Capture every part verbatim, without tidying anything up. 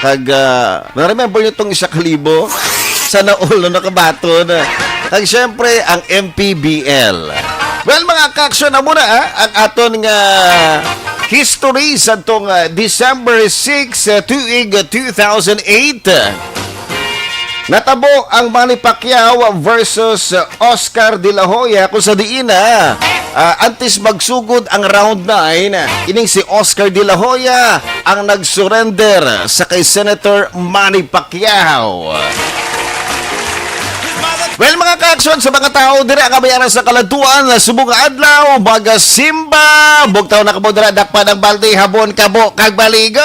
Kag, ah, na-remember nyo tong isa ka libo? Sana all, no, nakabaton. Kag syempre, ang M P B L. Well, mga kaaksyon, amo na, ah, ang aton nga history sa tong, ah, December six, ah, tuig two thousand eight. Natabo ang Manny Pacquiao versus Oscar De La Hoya, kung sa diin na, ah, antes magsugod ang round nine, ining si Oscar De La Hoya ang nag-surrender sa kay Senator Manny Pacquiao. Well, mga kaaksyon, sa mga tao dira nga may ara sa kaladuan, subong nga adlaw, magasimba, bugtaw na kamo dira, dakpan ang balde, habon, kabo, kag baligo.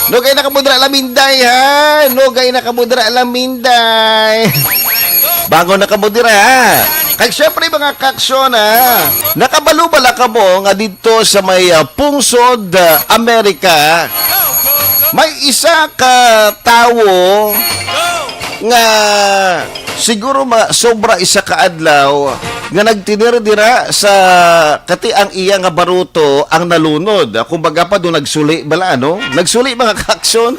Nugay na kamo dira, laminday, ha? Nugay na kamo dira, laminday. Bangon na kamo dira, ha? Kag syempre, mga kaaksyon, ha? Nakabalo bala kamo nga dito sa may, ah, pungsod, ah, Amerika, may isa ka tawo nga siguro ma-, sobra isa ka adlaw nga nagtinir dira sa kati ang iya nga baruto ang nalunod. Kumbaga pa, do nagsuli bala, ano? Nagsuli, mga kaaksyon.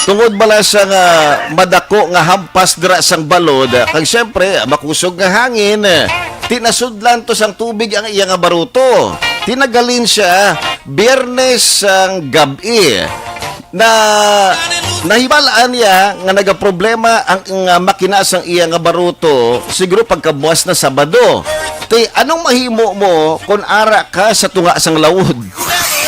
Tungod bala sa nga madako nga hampas dira sang balod, kag siyempre, makusog nga hangin, tinasudlan to sang tubig ang iya nga baruto. Tinagalin siya, Biyernes sang gab-i. Na nahibalaan niya nga nagaproblema ang, ang, ah, makina sang iya nga baruto, siguro pagkabuas na Sabado. Ti, anong mahimo mo kung ara ka sa tunga sang lawod?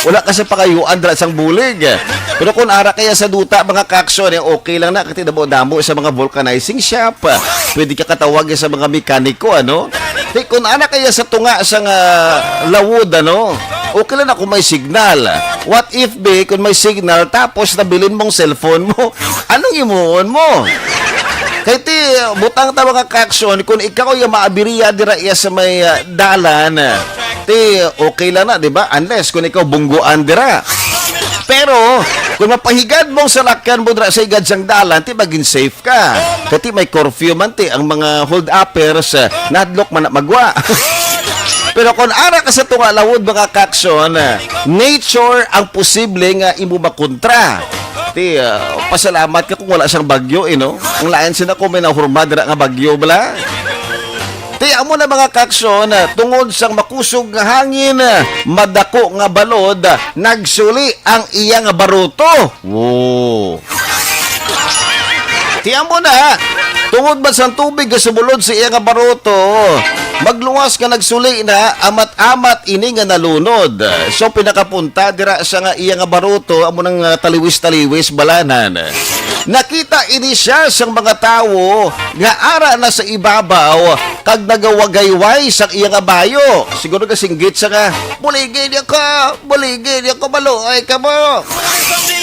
Wala ka sa pangayuan dira sang bulig. Pero kung ara kaya sa duta, mga kaaksyon, eh, okay lang na, kasi damo-damo sa mga vulcanizing shop. Pwede ka katawag sa mga mekaniko, ano? Ti, kung ara kaya sa tunga sang lawod, ano? Okay lang na kung may signal. What if, be, kung may signal, tapos nabilin mong cellphone mo? Anong imuon mo? Kay ti, butang ta, mga kaaksyon, kung ikaw yung maabiriya dira iya sa may, ah, dalan, ti, okay lang na, di ba? Unless kung ikaw bungguan dira. Pero, kung mapahigad mong salakyan mo dira sa higad sang dalan, ti, maging safe ka. Kay ti, may curfew man, ti, ang mga hold-uppers, ah, nahadlok man na magwa. Pero kung ara ka sa tunga lawod, mga kaaksyon, ah, nature ang posible nga imo makontra. Ti, ah, pasalamat ka kung wala sang bagyo, eh, no? Ang lain sina kung may nahurma dira nga bagyo, bala. Ti, amo na, mga kaaksyon, ah, tungod sang makusog nga hangin, ah, madako nga balod, ah, nagsuli ang iya nga baruto. Wow. Ti, amo na, tungod man sang tubig nga sumulod sa iya nga baruto, magluwas nga nagsuli na, amat-amat ini nga nalunod. So, pinakapunta dira sa nga iya nga baruto, amo nang, ah, taliwis-taliwis, balanan. Nakita ini siya sang mga tawo nga ara na sa ibabaw kag nagawagayway sa iya nga bayo. Siguro kasinggit sa nga, "Buligi niya ka! Buligi niya ka! Maluoy ka mo!"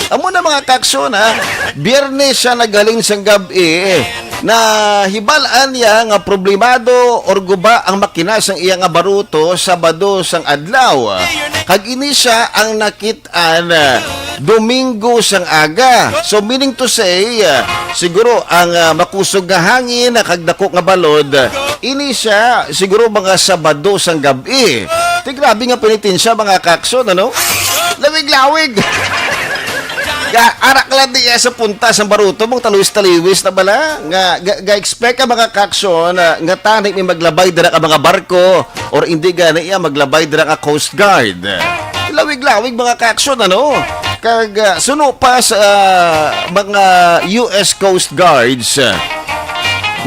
Amo na, mga kaaksyon, ha. Biyernes siya naghalin sang gab-i. Nahibalaan niya nga problemado or guba ang makina sang iya nga baruto Sabado sang adlaw. Kag ini siya ang nakit-an, ah, Domingo sang aga. So, meaning to say, ah, siguro ang, ah, makusog nga hangin, ah, kag dako nga balod, ah, ini siya siguro mga Sabado sang gab-i. Ti, grabe nga penitensya, mga kaaksyon, ano? Lawig-lawig. Ga, arak lang di sa punta sang baruto, mong taluwis-taluwis na bala. Nga, ga, ga-expect ka, mga kaaksyon, ah, nga tani may maglabay dira ka mga barko or hindi gani iya maglabay dira ka Coast Guard. Lawig-lawig, mga kaaksyon, ano? Kag, ah, suno pa sa, ah, mga U S Coast Guards, ah,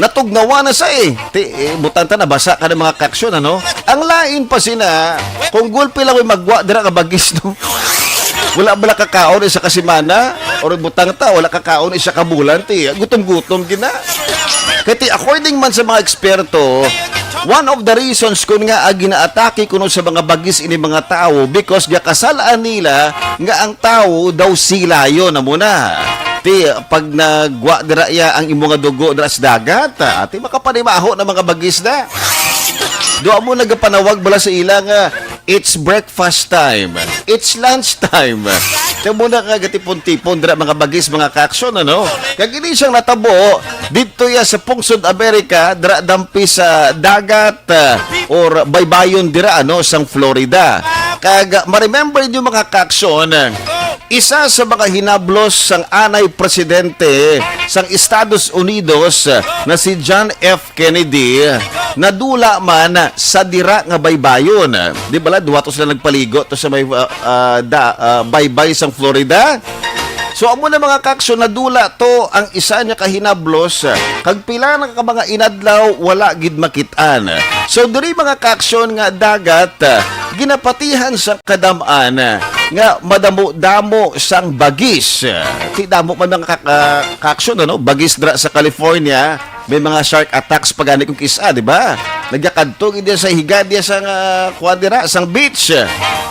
natugnawan na sa, eh. Ti, eh, butang ta, nabasa ka ng mga kaaksyon, ano? Ang lain pa sina, kung gulpi lang may magwa dira ka bagis, no? Wala bala kakaon isa ka semana? Or butang ta, wala kakaon isa ka bulan, ti. Gutom-gutom gina. Kay ti, according man sa mga eksperto, one of the reasons kun nga, ah, ginaatake kuno sa mga bagis ini mga tawo because gakasal-an nila nga ang tawo daw silayon na muna. Ti, pag nagwa dira iya ang imo nga dugo dira sa dagat, ah, ti makapanimaho na mga bagis na. Do amo nagapanawag bala sa ila nga, "It's breakfast time. It's lunch time." Ti amo na nga gatipon-tipon dira mga bagis, mga kaaksyon, ano? Kag ini siyang natabo didto ya sa pungsod Amerika, dira dampi sa dagat, ah, or baybayon dira, ano, sang Florida. Kag, ah, ma-remember niyo, mga kaaksyon, Isa sa mga hinablos sang anay presidente sang Estados Unidos na si John F. Kennedy nadula man sa dira nga baybayon. Di bala, duha to sila nagpaligo to sa may, ah, ah, da, ah, baybay sang Florida? So, amo na, mga kaksyon, nadula to ang isa niya ka hinablos, kag pila na ka mga inadlaw wala gid makit-an. So, diri, mga kaksyon, nga dagat, ah, ginapatihan sa kadam-an, ah, nga madamo-damo sang bagis. Ti damo man, mga kak-, ah, kaksyon, ano? Bagis dra sa California, may mga shark attacks pa gani kung kis-a, di ba? Nagakadto gid sa higa diya sa nga, kuwan dira, sang beach.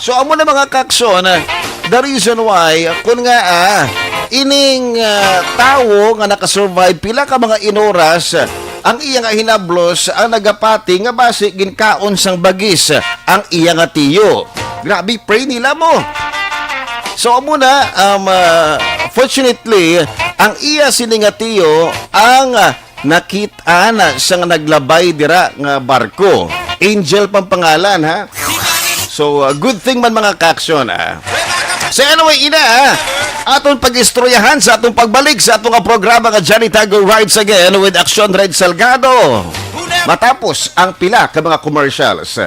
So, amo na, mga kaksyon, ah, the reason why, kun nga, ah, ining, ah, tawo nga nakasurvive pila ka mga inoras, ang iya nga hinablos ang nagapati nga basi ginkaon sang bagis ang iya nga tiyo. Grabe, prey nila mo. So, amo na, um, ah, fortunately, ang iya sini nga tiyo ang, ah, nakit-an sa nga naglabay dira nga barko. Angel pang pangalan, ha? So, uh, good thing man, mga kaksyon, ah. So, anyway, ina, ah, aton pag-istoryahan sa atong pagbalik sa atong nga programa nga Johnny Tago Rides Again with Action Red Salgado. Matapos ang pila ka mga commercials.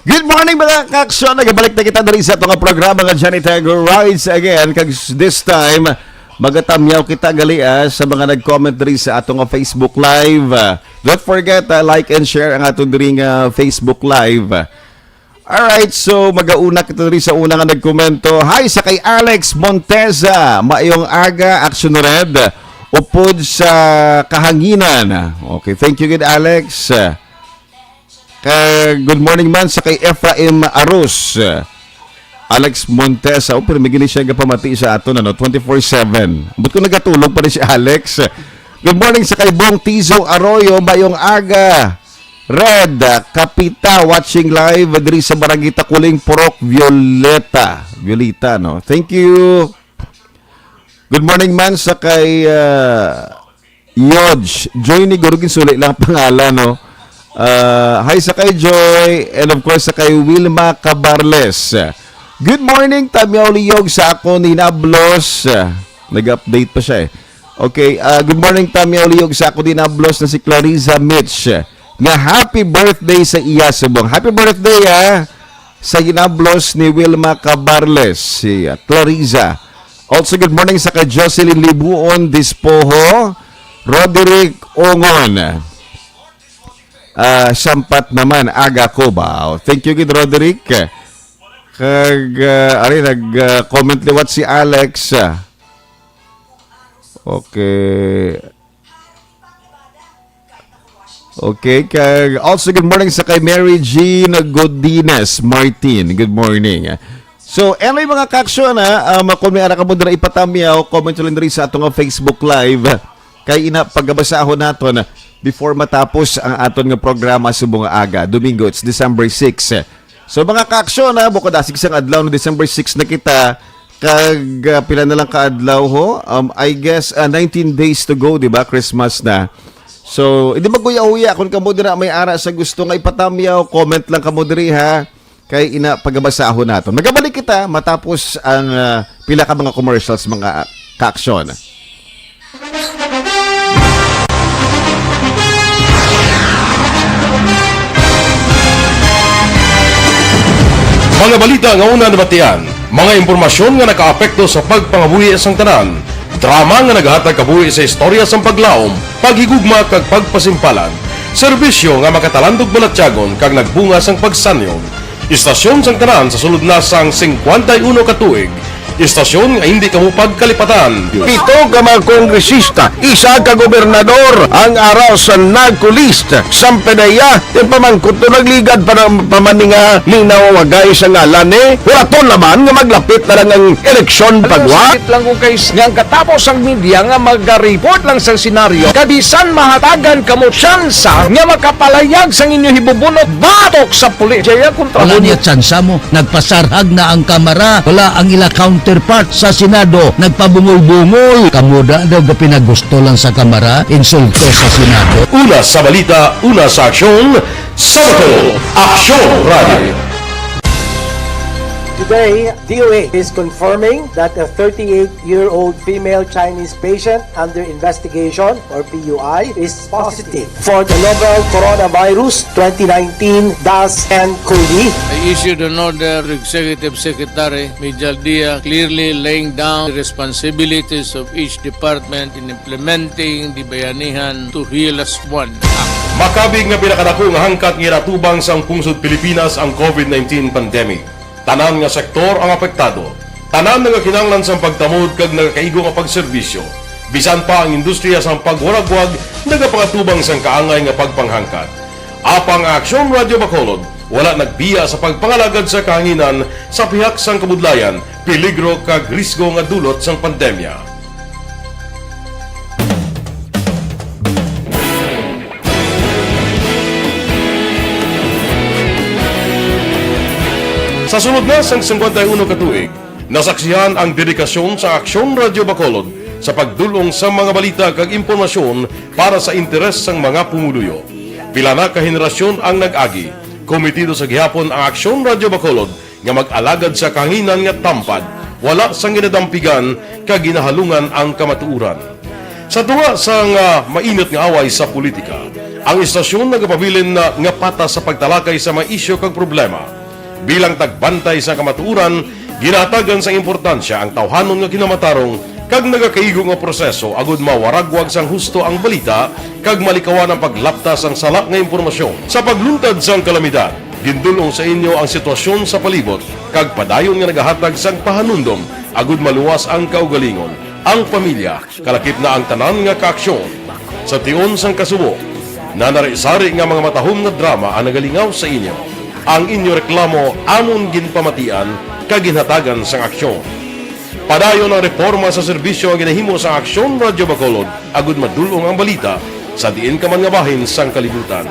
Good morning, mga kaksyon. Nagabalik na kita diri sa atong programa nga Johnny Tiger Rides Again. Kag s-, this time, magatamyaw kita gali, ah, sa mga nag-comment diri sa atong Facebook Live. Ah, don't forget, ah, like and share ang atong diri nga Facebook Live. Alright, so magauna kita diri sa una nga nagkomento. Hi sa kay Alex Monteza. Maayong aga, Action Red. Upod sa kahanginan. Okay, thank you gid, Alex. Kag good morning man sa kay Ephraim Arus. Alex Montesa, oh, pero may gini siya gapamati sa aton, ano, twenty-four seven. Ambot ko nagatulog pa rin si Alex. Good morning sa kay Bong Tizo Arroyo, mayong aga. Red, ah, Kapita, watching live diri sa Barangay Takuling, Purok Violeta. Violeta, no? Thank you. Good morning man sa kay, ah, Yodge, Joy ni Gurugin, suli lang pangalan, no? Ah, hi sa kay Joy, and of course sa kay Wilma Cabarles. Good morning, Tamyaw Liyog sa akon hinablos. Nag-update pa siya eh. Okay, ah, good morning, Tamyaw Liyog sa akon hinablos na si Clariza Mitch. Nga happy birthday sa iya subong. Happy birthday, ah, sa hinablos ni Wilma Cabarles, si, ah, Clariza. Also, good morning sa kay Jocelyn Libuon Dispoho, Roderick Ongon. Ah, sampat naman, aga ko ba? Oh, thank you gid, Roderick. Kag, ah, ari, nag, ah, comment liwat si Alex. Okay. Okay, kag also good morning sa kay Mary Jean Godines Martin. Good morning. So, anyway, mga kaksyon, ha, um, kung may ara kamo dira ipatamyaw, comment lang diri sa ato nga Facebook Live. Kay ina pagabasahon naton before matapos ang aton nga programa subong nga aga. Domingo, it's December six. So, mga kaaksyon, ha, bukod asig sang adlaw na December six na kita, kag, ah, pila na lang ka adlaw, ho? Um, I guess, ah, nineteen days to go, di ba? Christmas na. So, hindi magkuya-uya kung kamo dira may ara sa gusto nga ipatamyaw, comment lang kamo diri, ha. Kay ina pagabasahon naton. Magabalik kita matapos ang, ah, pila ka mga commercials, mga kaaksyon. Mga balita nga una nabatian, mga impormasyon nga nakaapekto sa pagpangabuhi sang tanan, drama nga nagahatag kabuhi sa istorya sang paglaom, paghigugma kag pagpasimpalan, serbisyo nga makatalandog balatyagon kag nagbunga sang pagsanyon. Istasyon sang tanan sa sulod na sang singkwenta y uno ka tuig, Istasyon nga hindi kamo pagkalipatan. Pito ka mga kongresista, isa ka gobernador ang ara sa NAGCO list. Sampe na iya, ti pamangkot to nagligad pa na, pa man ni nga linawagay sa ngalan ni. Wala to naman nga maglapit na lang ang eleksyon pagwa. Sakit lang kung kay nga ang katapos ang media nga mag-report lang sa senaryo, kabisan mahatagan kamo tsansa nga makapalayag sang inyo hibubunot batok sa pulis. Jaya kontra Wala niya tsansa mo. Nagpasarhag na ang kamara. Wala ang ila counterpart sa Senado. Nagpabungol-bungol. Kamo da daw ga pinagusto lang sa kamara. Insulto sa Senado. Una sa balita, una sa aksyon, sa Bacolod, Aksyon Radio. Today, D O A is confirming that a thirty-eight-year-old female Chinese patient under investigation, or P U I, is positive for the novel Coronavirus twenty nineteen dash N COVID. I issued an order to Executive Secretary Major Dia, clearly laying down the responsibilities of each department in implementing the Bayanihan to Heal Us One Act. Makabig nga pinakadako nga hangkat nga ginatubang sang pungsod Pilipinas ang COVID nineteen pandemic. Tanan nga sektor ang apektado. Tanan nga kinahanglan sang pagtamod kag nagakaigo nga pagserbisyo. Bisan pa ang industriya sang pagwaragwag nagapangatubang sang kaangay nga pagpanghangkat. Apang ang Aksyon Radyo Bacolod wala nagbiya sa pagpangalagad sa kahanginan sa pihak sang kabudlayan, peligro kag risgo nga dulot sang pandemya. Sa sulod na sang singkwenta y uno ka tuig, nasaksihan ang dedikasyon sa Aksyon Radyo Bacolod sa pagdul-ong sa mga balita kag impormasyon para sa interes sang mga pumuluyo. Pila na ka henerasyon ang nag-agi. Komitido sa gihapon ang Aksyon Radyo Bacolod nga mag-alagad sa kahanginan nga tampad, wala sang ginadampigan kag ginahalungan ang kamatuoran. Sa tunga sang, ah, mainit nga away sa politika, ang istasyon nagapabilin na nga patas sa pagtalakay sa mga isyu kag problema. Bilang tagbantay sa kamatuoran, ginahatagan sang importansya ang tawhanon nga kinamatarong kag nagakaigo nga proseso agud mawaragwag sang husto ang balita kag malikawan ang paglapta sang sala nga impormasyon. Sa pagluntad sang kalamidad, gindul-ong sa inyo ang sitwasyon sa palibot kag padayon nga nagahatag sang pahanumdom agud maluwas ang kaugalingon, ang pamilya, kalakip na ang tanan nga kaaksyon. Sa tion sang kasubo, nanari-sari nga mga matahom nga drama ang nagalingaw sa inyo. Ang inyo reklamo amon ginpamatian kag ginhatagan sang aksyon. Padayon ang reporma sa serbisyo nga ginahimo sang Aksyon Radyo Bacolod agud madul-ong ang balita sa diin ka man nga bahin sang kalibutan.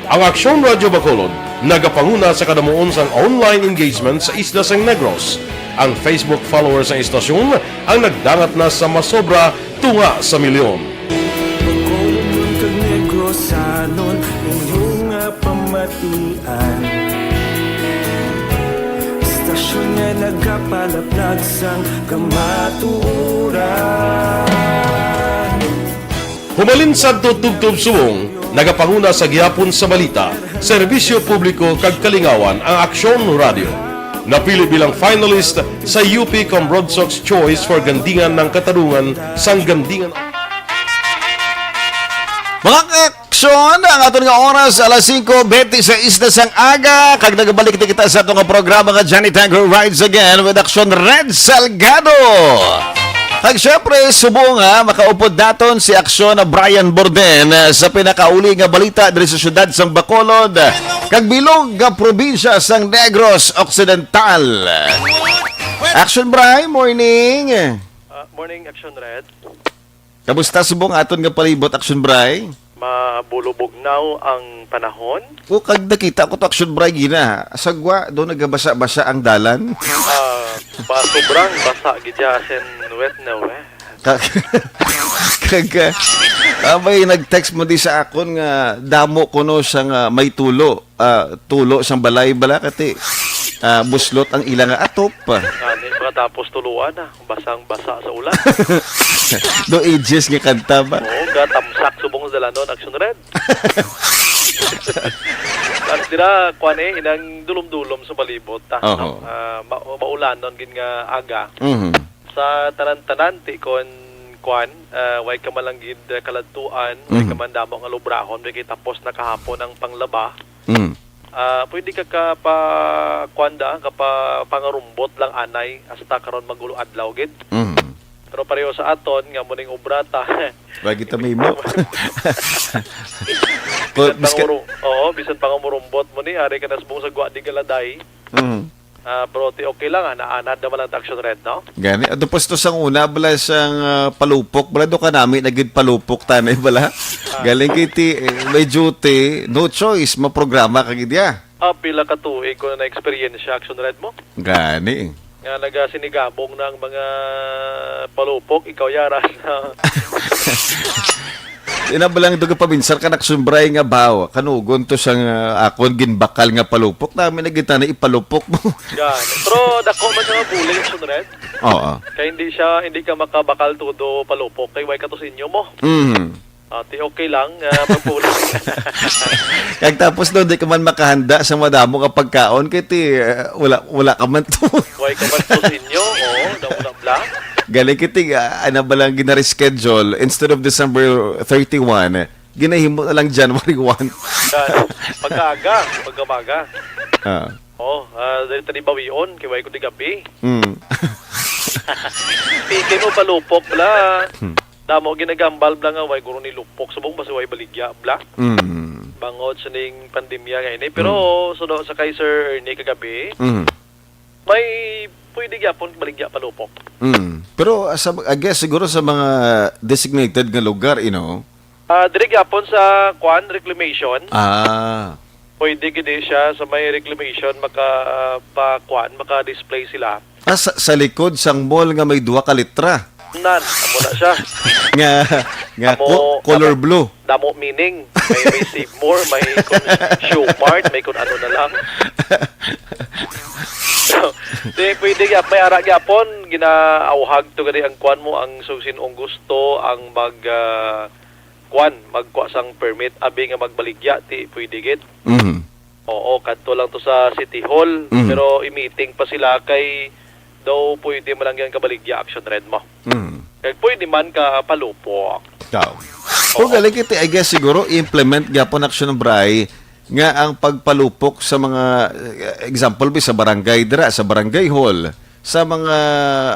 Ang Aksyon Radyo Bacolod nagapanguna sa kadamuon sang online engagement sa isla sang Negros. Ang Facebook followers sang istasyon ang nagdangat na sa masobra tunga sa milyon. Bacolodnon kag Negrosanon, inyo nga pamatian. Istasyon nga nagapalaplag sang kamatuoran. Humalin sadto tubtob subong, nagapanguna sa gihapon sa balita, serbisyo publiko kag kalingawan ang Aksyon Radyo. Napili bilang finalist sa U P Comrade Sox Choice for Gandingan ng Katarungan sang Gandingan. Mga kaaksyon, ang aton nga oras, alas singko benti sais na sang aga, kag nagabalik na kita sa aton nga programa nga Johnny Tango Rides Again with Aksyon Red Salgado. Kag syempre, subong nga makaupod naton si Aksyon na Brian Borden, eh, sa pinakauli nga balita diri sa siyudad sang Bacolod, kag bilog nga probinsya sang Negros Occidental. Aksyon Bray, morning. Ah, morning, Aksyon Red. Kamusta subong aton nga palibot, Aksyon Bray? Mabulubugnaw ang panahon. O, kag nakita ko to, Aksyon Bray, gina. Sagwa, do nagabasa-basa ang dalan. Ah, ba, sobrang basa gid siya, as in wet na wet. Kag, kag, ah, may nag-text mo di sa akon nga damo kuno siya nga may tulo, ah, tulo sang balay bala kati, ah, buslot ang ila nga atop. Gani, pagkatapos tuluan na, basang-basa sa ulan. Do ages nga kanta ba? Oo, gatamsak subong sa dalanon, Action Red. Tapos dira, kwan eh, inang dulom-dulom sa palibot, ta. Oho. Ah, ma-, maulanon gid nga aga. Mhm. Sa tanan-tanan, ti kon, kwan, ah, way ka man lang gid, ah, kaladtuan, way ka Mhm. man damo nga lubrahon, way kay tapos na kahapon ang panglaba. Mm. Ah, pwede ka ka pa, kuwan da, ka pa, pangarumbot lang anay hasta karon mag-ulo adlaw gid. Mm. Pero pareho sa aton, nga mo ning obra ta. Wag kita may mo. Bisan Bisan panguru-, oo, bisan pangamurumbot mo ni, ari ka na subong sa gwa di galaday. Mm. Ah, pero ti okay lang, ana-ana da man lang ta Action Red, no? Gani, ato pa to sang una, bala sang, ah, palupok, bala do ka nami na gid palupok tanay, bala. Ah. Galing kay ti, eh, may duty, no choice, maprograma ka gid ya. Ah, pila ka tuig ko na na-experience sa Action Red mo? Gani. Nga nagasinigabong na ang mga palupok, ikaw yara sa Ina ba lang do ka pabinsar ka nakasumbray nga baw, kanugon to sang, ah, akon ginbakal nga palupok, nami na gid tana ipalupok mo. Gani. Pero dako man nga bulig Action Red. Oo. Kay hindi siya, hindi ka makabakal todo palupok, kay way ka to sa inyo mo. Mm. Ah, ti okay lang, ah, pagpuli. Kag tapos no, di ka man makahanda sa madamo nga pagkaon, kay ti, ah, wala, wala ka man to. Way ka man to sa inyo, oo, daw na bla. Galing kiti, ah, ano ba lang ginareschedule, instead of December thirty-one, ginahimo na lang January one. Yan. Pagkaaga, pagkamaga. Ah. Oh, ah, dali tani bawion, kay way ko di gabi. Mm. Piki mo palupok, bla. Hmm. Damo ginagambal, bla, nga way guro ni lupok subong basi way baligya, bla. Mm. Bangod sa ning pandemya nga ini. Pero Mm. suno sa kay Sir Ernie kagabi, Mm. may pwede gyapon baligya palupok. Mm. Pero, ah, sa, I guess siguro sa mga designated nga lugar, you know? Ah, diri gyapon sa, kwan, reclamation. Ah. Pwede gid siya sa may reclamation maka, ah, pa, kwan, maka-display sila. Ah, sa, sa likod sang mall nga may duha ka litra. Nan, amo na siya. Nga, nga Amo, ko-, color amo, blue. Damo meaning. May, may Save More, may kun, Shoe Mart, may kun ano na lang. So, di, pwede gyap-, may ara gyapon, ginaawhag to gani ang kwan mo, ang sung sin-ong gusto, ang mag, ah, kwan, magkuha sang permit, abi nga magbaligya, ti pwede gid. Mhm. Oo, kadto lang to sa City Hall, Mhm. pero i-meeting pa sila kay daw pwede man lang yan kabaligya Action Red mo. Mhm. Kay pwede man ka palupok. Daw. Oo. Kung galing kita, I guess siguro i-implement gyapon Action Bray nga ang pagpalupok sa mga, eh, example bi sa barangay dira, sa barangay hall, sa mga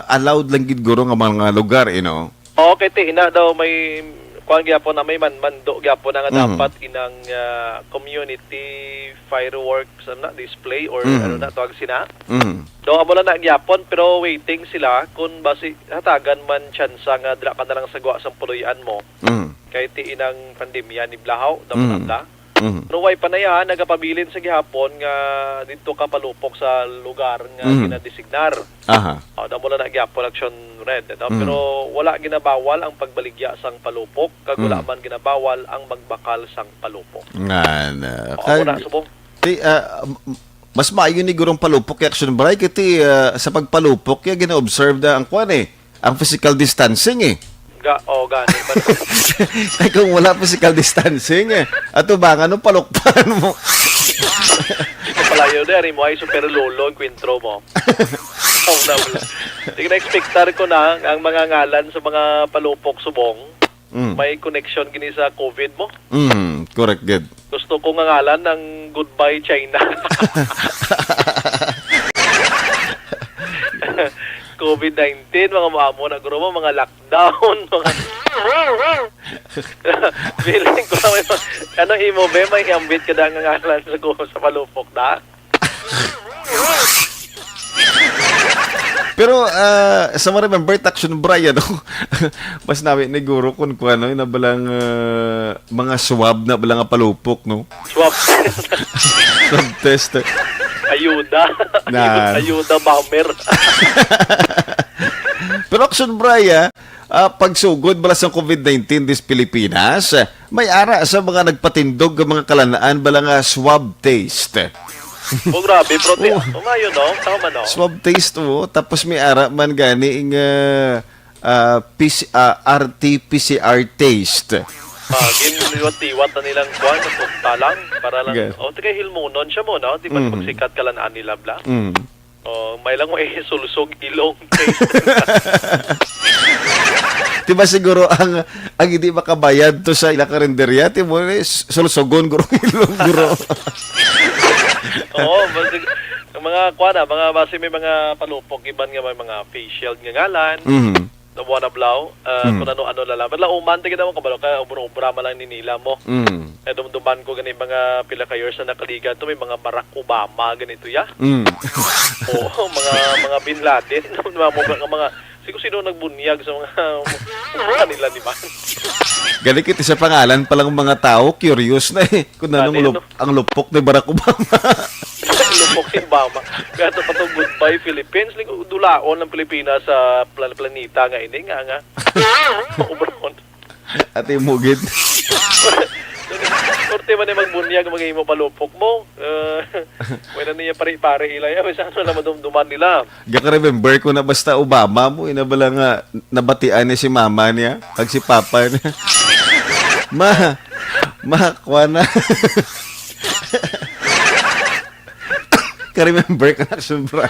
allowed lang gid guro nga mga lugar, you know. Oo, kay ti, ina daw may, kuwan gyapon na may man-, mando gyapon na nga Mhm. dapat inang, ah, community fireworks, ano na, display or Mhm. ano na, tawag sina. Mhm. Daw amo lang na gyapon, pero waiting sila kung basi hatagan man tsansa nga dira ka na lang sa gwa sang puloy-an mo. Mhm. Kay ti inang pandemya ni Blahaw, daw Mhm. na Mhm. Pero way pa na yan, nagapabilin sa gihapon nga didto ka palupok sa lugar nga Mhm. ginadesignar. Aha. O, damo lang na gyapon Action Red, no? Mm. Pero wala ginabawal ang pagbaligya sang palupok, kag wala Mm. man ginabawal ang magbakal sang palupok. Nga na. O, amo na, Kag, subong. Ti, ah, m-, mas maayo ni gurong palupok kay Action Bray, kay ti, ah, sa pagpalupok, kaya gina-observe na ang kwan eh. Ang physical distancing eh. Ga-, oh, gani man. Ay, kung wala physical distancing eh. Ato ba, ano, palukpan mo? Palayo na, rin mo ay super lolo ang kwentro mo. Oh, na, wala. Sige, na-expectar ko na ang mga ngalan sa mga palupok subong. Mm. May connection gini sa covid mo. Mm, correct, good. Gusto ko nga ngalan ang Goodbye China. covid nineteen, mga maamo na guro mo, mga lockdown, mga feeling ko na may mga, ano, imo, be, may ambit ka na nga ngalan sa, sa palupok na? Pero, ah, sa ma-remember, Taksyon Brian, no? Mas namin ni Guro kung, kung ano, yung nabalang, ah, mga swab na balang palupok, no? Swab test. Swab test. Ayuda. Na. Ayuda bomber. Pero Action Bray, ah, ah, pagsugod bala sa covid nineteen dis Pilipinas, ah, may ara sa mga nagpatindog nga mga kalanaan bala nga swab taste. Oh, grabe, bro. Ti-, Oh. oh, ngayon, no? Tama, no? Swab taste, oh. Tapos may ara man gani nga, ah, P C, ah, R T P C R taste. Ah, ginliwat-liwat na nilang kwan, punta lang, para lang, Yes. oh, taga Hilmonon siya mo, no? Di ba Mhm. magsikat kalanaan nila, bla? Mm. Oh, may lang may sulsog ilong. Di ba siguro ang, ang hindi makabayad to sa ila karinderya, di mo, eh, s-, sulsogon, guro, ilong, guro. Oo, basi, ang mga, kuwan na, mga, basi may mga palupok, iban nga may mga facial nga ngalan, Mhm. na buwan na blaw, ah, Mm. kung ano-ano na lang. Pero uman, tignan mo, kabalo ka, obra-obra man lang ni nila mo. Mm. Eh, dumduman ko gani mga pila ka years na nakaligan to, may mga Barack Obama ganito, ya. Mm. Oo, mga, mga Bin Laden, mga, mga, mga, sino-sino nagbunyag sa mga, mga kanila, di ba? Gali kita sa pangalan pa lang mga tao, curious na eh. Kung anong Dali, lup-, no? ang lupok ni Barack Obama. Lupok ni Obama. Kaya ito pa itong Goodbye Philippines, like, dulaon ng Pilipinas sa plan-, planeta nga ini, nga, nga. Obra mo. Ate Mugid. Korte man yung magbunyag, maghimo palupok mo. Eh, wala niya pare-pare ila yan. May sa ano na madumduman nila. Gaka-remember ko na basta Obama mo, ina bala nga nabatian ni si mama niya, kag si papa niya. Ma, ma, kuha na. Ka-remember ka na, siyempre.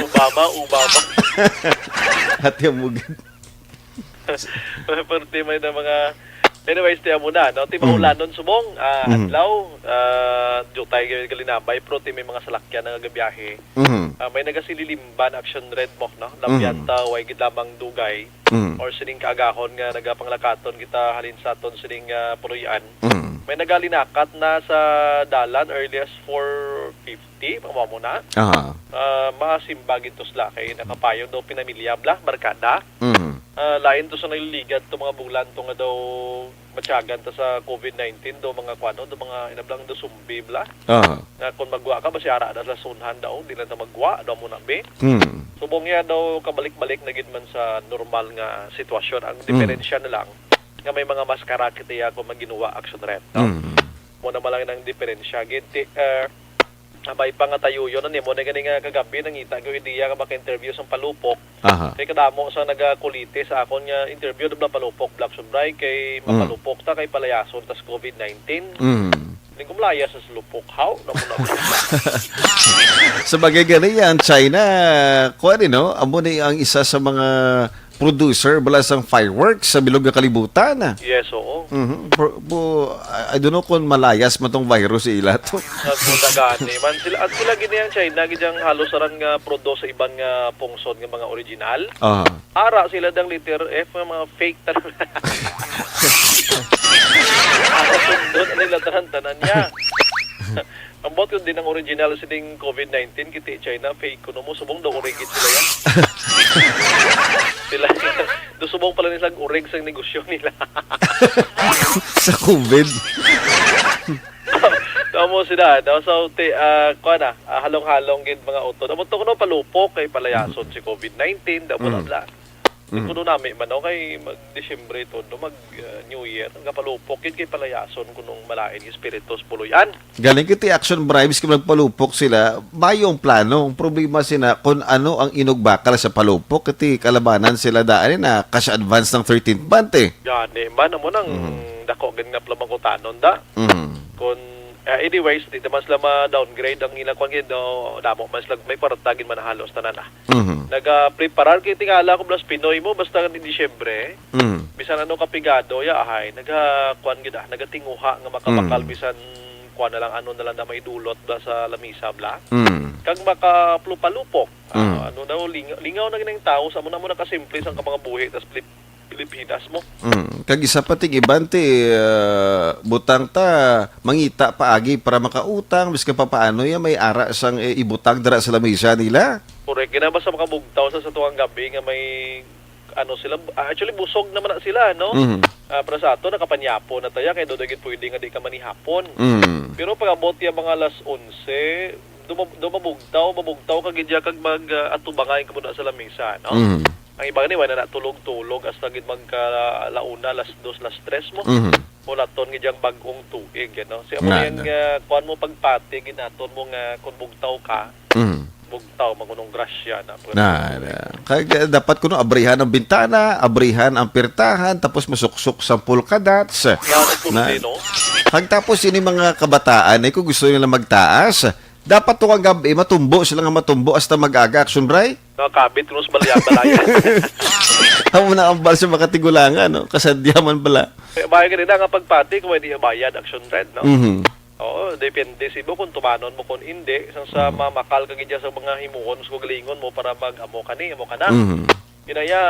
Obama, Obama. Ate Mugid. Perti may na mga, anyways, tiyan mo na, no? Ti Mm. maulanon subong, ah, Mhm. adlaw, ah, jutay gali-, galinabay, pero ti may mga salakyan na nagabiyahe. Mhm. Ah, may nagasililimban, action red mo, no? Lambianta, Mhm. way gid lamang dugay, Mhm. or sining kaagahon nga nagapanglakaton kita halin sa aton sining, ah, puloy-an. Mhm. May nagalinakat na sa dalan, early as four fifty, pamamo na. Aha. Ah, masimba gid to sila kay nakapayong daw pinamilya, bla, barkada. Mhm. Ah, lain to sa naliligad to mga bulan to nga daw matyagan ta sa covid nineteen, daw mga kwano, daw mga inablang daw sumbi, bla. Aha. Nga kung magwa ka, basi ara na sa sunhan daw, di lang ta magwa, daw mo na, be. Hmm. Subong niya daw kabalik-balik na gid man sa normal nga sitwasyon. Ang Hmm. diferensya na lang, nga may mga maskara kiti ya kung maginuwa action rep, no? Hmm. Mo na man lang ang diferensya. Gid, ti-, eh, abay pa nga tayo yun, ano, mo na gani nga kagabi, nangita ko idea nga maka-interview sa palupok. Aha. Kay kadamo sa nagakuliti sa akon nga interview, dubla palupok, Black Subray, kay Mm. mapalupok ta, kay palayason tas covid nineteen. Mm. Hindi ko malaya sa lupok. How? Naku, naku. Sa bagay gani yan, China, kuha rin, no? Amo ni ang isa sa mga producer, bala sang fireworks sa bilog nga kalibutan. Yes, oo. Mhm. Pro-, po, I, I don't know kung malayas man tong virus sa ila to. Sa puta gani man. Sila, at sila gini ang China, gid ang halos aran nga produce sa iban nga pungsod nga mga original. Aha. Ara sila dang letter F nga mga fake tanan. Ara sundon nila tanan-tanan niya. Ang buot ko din ang original sining covid nineteen, kiti China, fake kuno mo, subong daw urigit sila yan. Sila, do subong pala nila urig sa negosyo nila. Sa covid. Tamo sila, no? So, ti-, ah, kuha na, ah, halong-halong gid mga utod. Amo to kuno palupok kay palayason si covid nineteen, damo na Mm. bla. Mm. Kuno nami man, no? Kay mag-Disyembre to, no? Mag, ah, New Year. Ang kapalupok, yun kay palayason kunong malain espiritus puloy-an. Galing kiti action bribes kay magpalupok sila, mayo ang plano. Ang problema sina kung ano ang inugbakal sa palupok, kiti kalabanan sila daan na cash advance ng thirteenth month eh. Gani man, amo nang Mhm. dako gid nga pala mangutanon da. Mhm. Kung, ah, anyways, di naman sila ma-downgrade ang ilang kwan gid, no? Damo man sila, may kwarta gid man halos tanan, ah. Mhm. Nagapreparar kay tingala ko, blas Pinoy mo, basta ni Disyembre, Mhm. bisan ano kapigado, ya, ahay, naga, kwan gid, ah, nagatinguha nga makabakal Mm. bisan kwan na lang, ano na lang na may dulot bla sa lamisa, bla. Mm. Kag makapalupok. Ah, Mm. ano daw, ling-, lingaw na gid ang tao, sa amo na mo nakasimple sa kapangabuhi, tas Pilip-, Pilipinas mo. Mm. Kag isa pa ting iban ti, ah, butang ta, mangita paagi para makautang, bisan pa paano ya, may ara sang, eh, ibutang dira sa lamisa nila. Correct. Gina ba sa makabugtaw sa, sa tuwang gabi nga may, ano sila, ah, actually, busog naman na sila, no? Mhm. Ah, para sa ato, nakapanyapo na taya, kay do gid pwede nga di ka manihapon. Mm. Pero pag-abot ya mga alas onse, duma-, dumabugtaw, mabugtaw ka gid ya kag mag, ah, atubangay ka muna sa lamisa, no? Mhm. Ang iba gani, wala na tulog-tulog, hasta gid magka launa, alas dos, alas tres mo. Mhm. Ulaton gid yang bag-ong tuig, ano? Si amo Nga, yan nga. nga, kuwan mo pagpati, ginaton mo nga kung bugtaw ka, Mhm. bugtaw, magunong grasya na. Na, na. Kag, eh, dapat kuno abrihan ang bintana, abrihan ang pirtahan, tapos masuksok sa polka dots. Nga, nagpulti, Na. no? Kag tapos ini mga kabataan, eh, kung gusto nila magtaas, dapat to kang gabi, matumbo sila nga matumbo hasta mag-aga, Action Bray. Nakakabit ko sa balaya-, balaya. Amo na ang bal sa mga tigulangan, no? Kasadya man bala. Eh, bahay ka nila nga pagpati kung hindi bayad, Action Red, no? Mhm. Oo, depende sa imo kung tumanon mo kung hindi. Sang sa Mm. mamakal ka gid sa mga himuon sa kagalingon mo para mag-amo ka ni, amo ka na. Mhm. Inaya,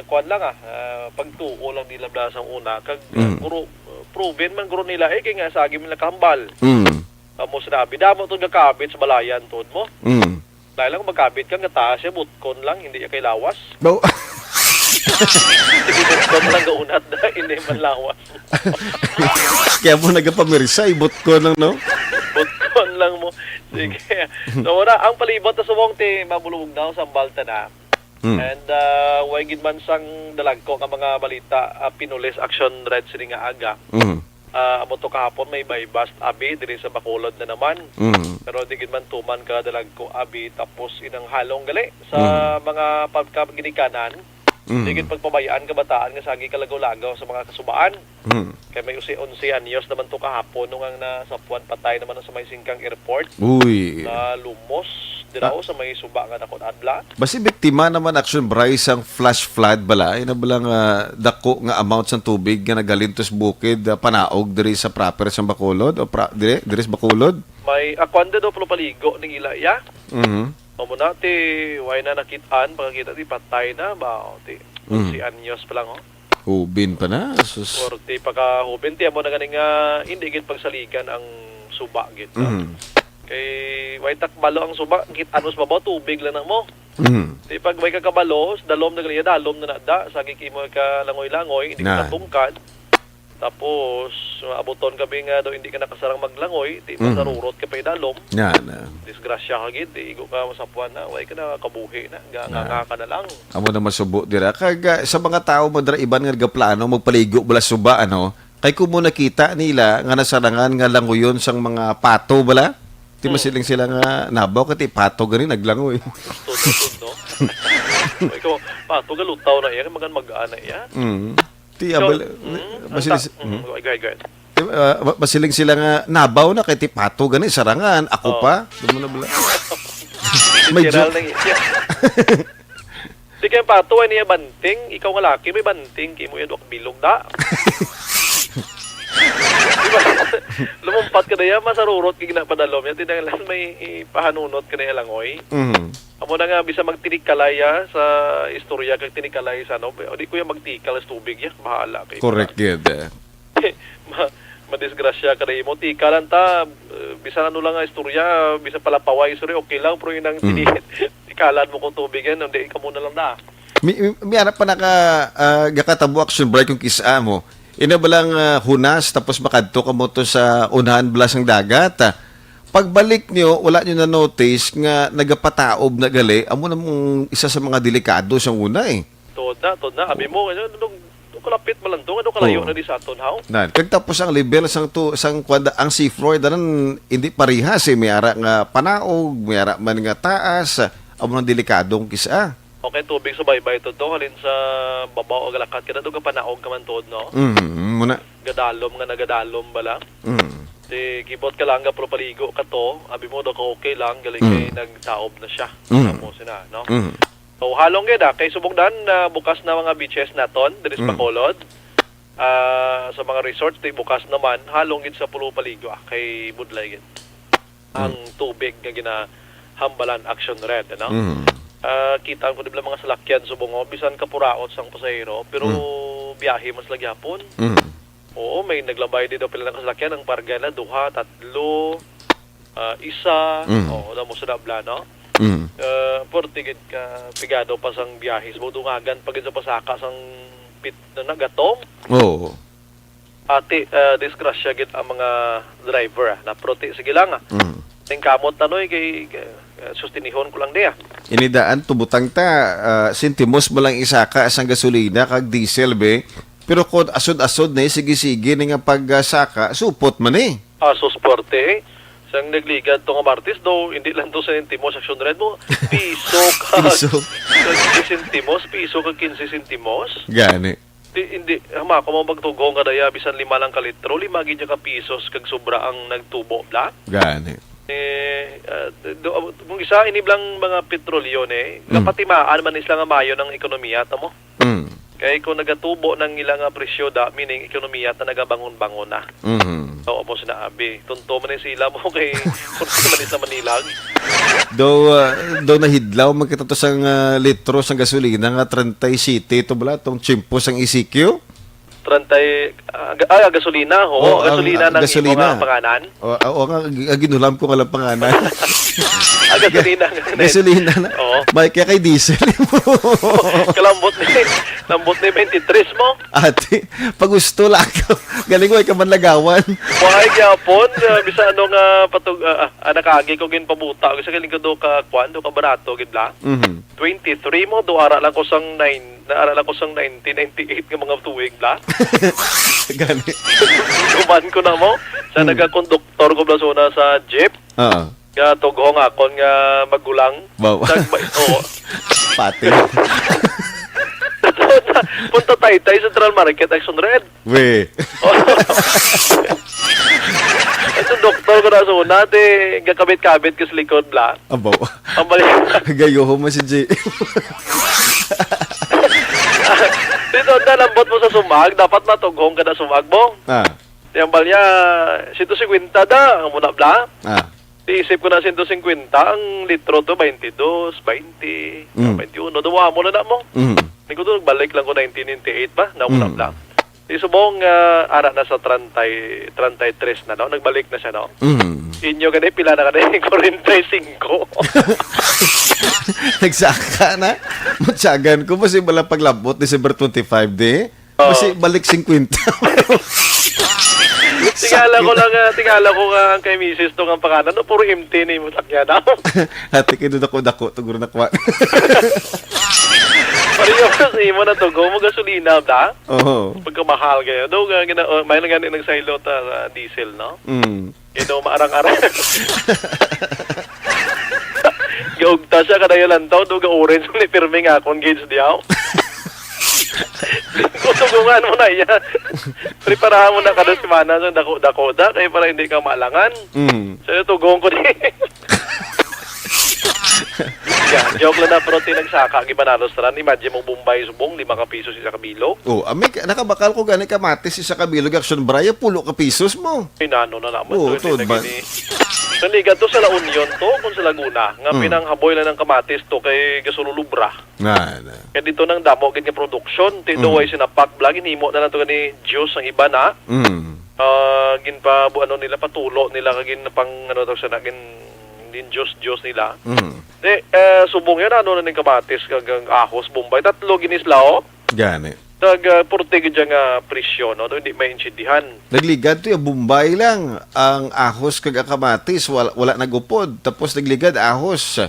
kuwan lang, ah, ah, pagtuo lang nila bala sa una. Kag, ah, Mm. guro, proven man guro nila, eh, kay nga sa agi man nakahambal. Mm. Amo sinabi, damo to gakabit sa balayan, tuod mo. Mm. Dahil lang magkabit ka, nga taas siya, butkon lang, hindi siya kay lawas. Bo- Sige, butkon lang gaunat na, hindi man lawas. Kaya mo nagapamirsay, butkon lang, no? Butkon lang mo. Sige. So, wala, ang palibot na subong ti mabulog daw sa balta na. Mm. And, ah, way gid man sang dalagko nga mga balita, ah, pinulis action red sini nga aga. Mm. Ah, amo to kahapon may buy-bust abi diri sa Bacolod na naman. Mm. Pero di gid man tuman ka dalagko abi, tapos inang halong gali sa Mm. mga pagkaginikanan, Mm. di gid pagpabayaan kabataan nga sagi kalagaw-lagaw sa mga kasubaan. Mm. Kay may usi-, onse anyos naman to kahapon nung ang nasapuan patay naman sa may Singkang Airport. Uy. Na lumos dira Ah. o sa may suba nga dakon adla. Basi biktima naman, Action Bryce, ang flash flood bala. Ay na bala nga dako nga amount sang tubig nga nagalintos bukid, ah, panaog diri sa proper sang Bacolod o pra-, diri, diri sa Bacolod? May akwan din daw paligo ning ila iya. Mhm. Amo na ti, way na nakit-an, pagkakita ti patay na ba? O, ti, Mhm. si anyos pa lang, oh. Hubin pa na, sus. Forty pa ka hubin, ti amo na gani nga hindi gid pagsaligan ang suba gid, no? Mhm. Kay way takbalo ang suba, kit-an mo sa babaw, tubig lang na mo. Mhm. Ti pag way ka kabalo, dalom na gali, dalom na na da, sagi kimo ka langoy-langoy, hindi Na. ka natungkad. Tapos, abuton ka bi nga daw hindi ka nakasarang maglangoy, ti Mhm. masarurot ka pa idalom. Na, na. Disgrasya ka gid, ti igo ka masapuan na, way ka na kabuhi na, ga-, Nga. nga ka na lang. Amo na masubo dira. Kag, ah, sa mga tawo mo dira iban nga nagaplano magpaligo bala suba, ano? Kay kung mo nakita nila nga nasarangan nga languyon sang mga pato bala, ti Mm. masiling sila nga nabaw kay ti pato gani naglangoy. Gusto na to, no? Ikaw, pato galutaw na iya, magan mag-ana iya. Mm. Ti So, abal, mm, masiling ang ta-, si-, mm, mm. go ahead, go ahead, go ahead. Di ba, ah, ma-, masiling sila nga nabaw na kay ti pato gani sarangan, ako Oo. pa. Di mo na bala. Medyo Literal na iya. Di kay pato, ay niya banting. Ikaw nga laki, may banting. Kay mo yan, wak bilog da. Di ba? Lumumpat ka na yan, masarurot ka ginapadalom yan. Tinanglan may ipahanunot ka na yan, langoy. Mhm. Amo na nga, bisa magtinikalay, ah, sa istorya kag tinikalay sa ano. O di ko yan magtikal sa tubig, yan. Bahala kayo. Correct, gid, eh. Ma-, madisgrasya ka na imo. Tikalan ta, eh, bisan ano lang nga istorya, bisan palapaway, sorry, okay lang, pero yun ang Mm. tini-, tikalan mo kung tubig yan, hindi, ikaw muna lang na. Mi, mi, mi, ara pa naka, ah, gakatabo action break yung kisa mo. Ina ba lang, ah, hunas, tapos makadto ka mo to sa unahan bala sang dagat, ah. Pagbalik nyo, wala nyo na-notice nga nagapataob na gali, amo na mong isa sa mga delikado sang una, eh. Tuod na, tuod na. Abi mo, ano, nung, nung kalapit man lang to, ano, kalayo Oo. na di sa aton, haw? Nan, kag tapos ang level sang tu-, sang kwanda, ang seafloor, danan, hindi parihas, eh. May ara nga panaog, may ara man nga taas, amo nang delikadong kisa. Okay, tubig sa baybay to, to. Halin sa babaw, agalakat ka na, doon ka panaog ka man tuod, no? Mhm, muna. Gadalom nga nagadalom bala. Mhm. Di, kibot ka lang, ga, pero paligo ka to. Abi mo, daw ka okay lang, galing Mm. kay nagtaob na siya. Mm. Tapos na, no? Mm. So, halong gid, ah, kay subong dan, ah, bukas na mga beaches naton, diri sa Mm. Bacolod. Ah, sa mga resort, di bukas naman, halong gid sa Pulo Paligo, ah, kay budlay gid ang Mm. tubig nga ginahambalan, Action Red, ano? Mm. Ah, kita ko di bala mga salakyan subong, oh, bisan kapuraot sang pasahero, pero Mm. biyahe man sila gihapon. Mm. Oo, may naglabay din daw pila na kasalakyan, ang parga na, duha, tatlo, ah, isa. Mm. Oo, damo sa dabla, no? Mm. Ah, forty gid ka pigado pa sang biyahe. Sa dungagan pa gid sa pasaka sang pit-, na, na, gatong. Oo. Ati, ah, disgrasya gid ang mga driver, ah. Na, pero ti, sige lang, ah. Mm. Ning kamot na, noy, kay, ah, sustinihon ko lang di, ah. Inidaan, tubutang ta, ah, sentimos mo lang isaka sang gasolina kag diesel, be. Pero kung asod-asod na, eh, sige-sige na nga pagsaka, supot man, eh. Ah, sus, parte, eh. Sang nagligad to nga Martes, daw, hindi lang to sa sentimos, Action Red mo. Piso ka. Piso. Kag quince sentimos, piso kag quince sentimos. Gani. Di, hindi, hama ko mo magtugong ka daya, bisan lima lang ka litro, lima gid ka pisos kag sobra ang nagtubo, bla? Gani. Eh, ah, do, kung isa, ini blang mga petrolyo, eh, Mm. kapatimaan man isla nga maayo ng ekonomiya, tamo? Mm. Kay kung nagatubo ng ila nga presyo da, meaning ekonomiya ta nagabangon-bangon na. Mhm. Oo, mo sina abi. Tunto man ni sila mo kay kung sino man sa Manila. Daw, ah, daw nahidlaw man kita to sang, ah, litro sang gasolina nga treinta y siete to bala, tong tiyempo sang E C Q. Treinta y, ah, ga-, ah, gasolina, ho. Oh, ang, gasolina ang nang gasolina. Imo nga panganan? Oh, ah, oh, nga, ag-, ag-, ginulam ko nga lang panganan. Ah, gasolina nga rin. Gasolina na. Oo. May kaya kay diesel mo. Kalambot ni, lambot ni twenty-three mo. Ate, pagusto lang ako. Galing mo, ikaw man lagawan. Why gyapon? Ah, bisa ano nga patug-, ah, ah, ah, nakagi ko ginpabuta. Kasi galing ko do ka, kwan, do ka barato, gid la. Mhm. Twenty-three mo, do ara lang ko sang nine, na ara lang ko sang nineteen ninety-eight nga mga tuig la. Gani. Duman ko na mo. Sa Hmm. nagakonduktor ko blasona sa jeep. Oo. Nga tughong akon nga magulang. Wow. Nagba-, oo. Pati. Punta Taytay Central Market, Action Red. We. Ito doktor ko na sa una, di gakabit-kabit ka sa likod, bla. Abaw. Ang bali. Gayoho mo si J M. Dito, na lambot mo sa sumag, dapat matughong ka na sumag mo. Ah. Di ang balya, sento singkwenta da, ang muna, bla. Ah. Di isip ko na sento singkwenta ang litro to, twenty-two, twenty, Mm. twenty-one. Duwa mo na na mo. Mm. Di ko to, nagbalik lang ko nineteen ninety-eight ba? Na wala Mm. lang. Di subong, ah, ara na sa treinta, treinta y tres na, no? Nagbalik na siya, no? Mm. Inyo gani, pila na gani? Forty-five. Nagsaka na. Matyagan ko, mas yung pala paglabot, December twenty-five, di? Oo. Kasi balik singkwenta. Tingala ko lang, ah, tingala ko nga ang kay misis to nga pangalan, no? Puro empty ni mo sakya daw. Ate, kay dako-dako to, guro na kwa. Pareho sa imo na to, go mo gasolina, da? Oo. Pagkamahal kayo. Do, nga, gina-, oh, may lang gani nagsaylo ta sa diesel, no? Mm. Ino maarang-arang. Gaugta siya, kada yung lantaw, do, ga-orange ni pirmi nga akong gauge diyaw. Kutugungan mo na iya. Preparahan mo na kada semana sa dako-dako da, kaya para hindi ka maalangan. Mm. So, tugon ko di. Yeah, joke lang na, pero tinagsaka, gibanalos tanan. Imagine mo, Bombay, subong, lima ka pisos, isa ka bilog. Oh, ami, nakabakal ko gani kamatis, isa ka bilog, Action Bray, pulo ka pisos mo. Pinano na naman Oo, to, hindi tuod na man. Gini. Naliga to sa La Union to, kung sa Laguna, nga Mm. pinanghaboy lang ng kamatis to kay gasululubra. Nga, na. Kaya dito nang damo gid nga produksyon, ti Mm. duway sinapak, bla, ginhimo na lang to gani juice ang iba na. Mm. Ah, ginpa-, bu-, ano nila, patulo nila, kag gin-, pang, ano to, sana, gin-, gin-juice, juice nila. Mm. Di, eh, subong yan, ano na ning kamatis, kag ang ahos, Bombay, tatlo ginislaw. Gani. Tag, ah, purte gid siya nga presyo, no? Hindi maintindihan. Nagligad to yung Bombay lang. Ang ahos kag ang kamatis, wala, wala nagupod. Tapos nagligad, ahos.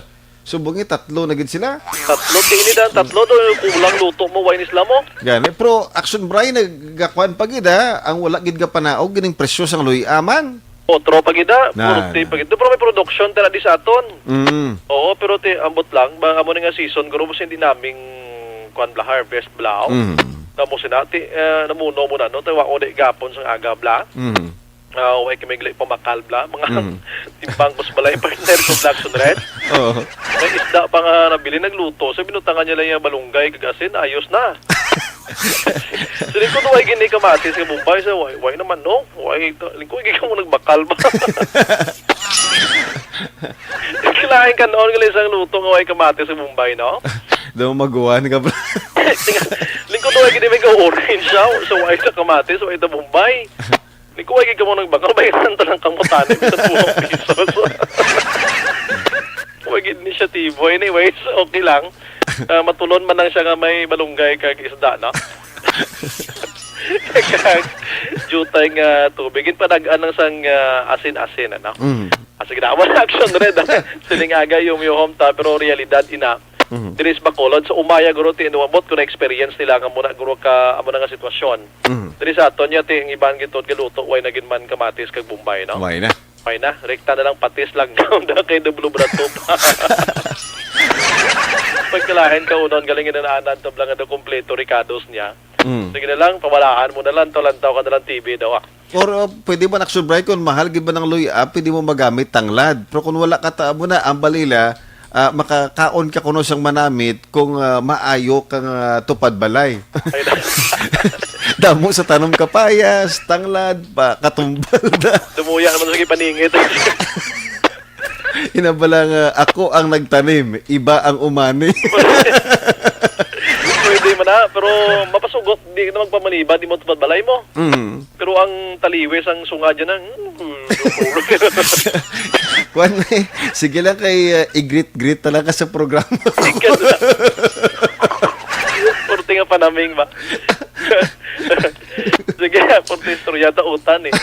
Subong yung tatlo na gid sila. Tatlo, tini dan, tatlo, do, kulang luto mo, wine isla mo. Gani, pero Action Bray, naggakuan pa gid, ha? Ang wala gid gapanaog, gining presyo sang luy-aman. Otro pa gid, ha? Na, Purte na. Pa gid. Pero may production tala di sa aton. Mm. Oo, pero ti, ambot lang, ba, amo ni nga season, guro mo hindi naming kuan bla, harvest bla, oh. Mm. Tamo sina, ti, eh, namuno mo na, no? Tawa ko di gapon sang aga bla. Mm. Ah, way kami gali pamakal bla. Mga Mm. timpang mas balay partner ko Blackson Red. Oo. May isda pa nga nabili, nagluto. So, binutangan niya lang yung balunggay, kag asin, ayos na. So, di ko, "Way gini kamatis nga Bombay." So, "Way, way naman, no? Way, to-, lingko, ikaw mo nagbakal ba?" Kilain ka noon, gali isang luto nga way kamatis sa Bombay, no? Daw maguwan ka, bro. Lingko, "Way gini may ka-orange siya. So, way ka kamatis, way ka Bombay." Ni ko, "Ay, kamo nagbakal, bayaran ta lang kamo tani, bisan pulong pisos." Wa gid ni siya tibo. Anyways, okay lang. Ah, matulon man lang siya nga may balunggay kag isda, no? Kag jutay nga tubig. Ginpanagan lang sang, ah, asin-asin, ano? Mm. Ah, sige na, wala action red, ah. Siling aga, yung yuhom ta, pero realidad, ina. Mhm. Diri sa Bacolod, sa Umaya, guro, ti, inuabot ko na experience nila nga muna, guro, ka, amo na nga sitwasyon. Mhm. Diri sa aton niya, ti, ang iban gitod galuto, way na gid man kamatis kag Bombay, no? Way na. Way na. Rekta na lang patis lang daw na kay dublo brato pa. Pagkalain ka unon, galing inanaanan to lang nga kompleto recados niya. Mm. Sige na lang, pamalaan mo na lang, to lantaw ka na lang T V daw, ah. Or, uh, pwede ba nagsubray kung mahal gid ba ng luya, pwede mo magamit tanglad. Pero kung wala ka ta-, mo na, ang balila, ah, makakaon ka kuno sang manamit kung, ah, maayo kang, ah, tupad balay. Ay, na. Damo sa tanom kapayas, tanglad, pa, katumbal na. Dumuya naman sa gipaningit. Inabala nga, "Ako ang nagtanim, iba ang umani." Pwede man na, pero mapasugot, di ka na magpamaniba, di mo tupad balay mo. Mm. Pero ang taliwis, ang sunga dyan, ang, Kuwan, eh, sige lang kay, uh, i-greet-greet na lang ka sa programa. Sige na. Purti nga panaming ba? Sige, purti istorya ta utan eh.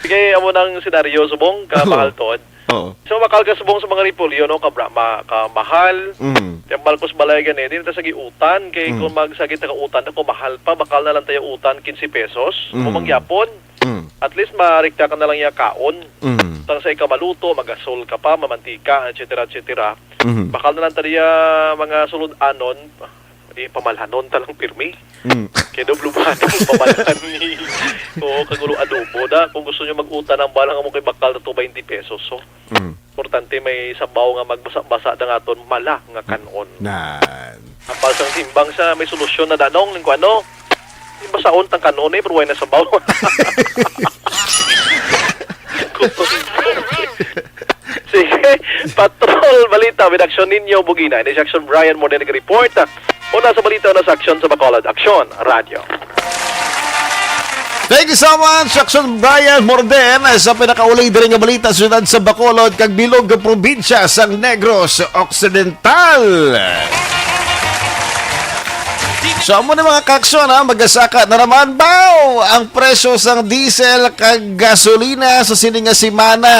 Sige, amo nang senaryo, subong ka Oo. Mahal, Todd. Oo. So, makal ka subong sa mga repolyo, no? Kabra-, ma-, kamahal. Mm. Yung Marcos Balay gani, di na ta sagi utan. Kay Mm. kung magsagi ta ka utan, kung mahal pa, bakal na lang tayo utan, quince pesos. Mm. Kung mangyapon, Mm. at least marikta ka na lang yung kaon. Mm. Tang sa ikamaluto, magasol ka pa, mamantika, et cetera, et cetera. Mm. Bakal na lang tayo mga sulod-anon, eh, pamalhanon ta lang pirmi. Mm. Kay doble ba ang pamalhan ni? Oo, kagulo adobo da. Kung gusto nyo mag-utan ang balang amo kay bakal na to twenty pesos. So, Mm. importante may sabaw nga magbasa-basa na nga aton mala nga kanon. Nan. Ang balsang simbang sa may solusyon na danong, ning kuano? Yung basaon tang kanon eh, pero wala na sabaw. Sige, Patrol Balita with Action Ninyo Bugina. Ini si Action Brian Morden nag-report. Una sa balita, una sa aksyon sa Bacolod. Action, Radyo. Thank you so much, Action Brian Morden, sa pinakauli diri nga balita sa siyudad sa Bacolod kag bilog nga probinsya sang Negros Occidental. So, amo ni mga kaaksyon, ha, magasaka na naman, baw, ang presyo sang diesel kag gasolina sa sini nga semana.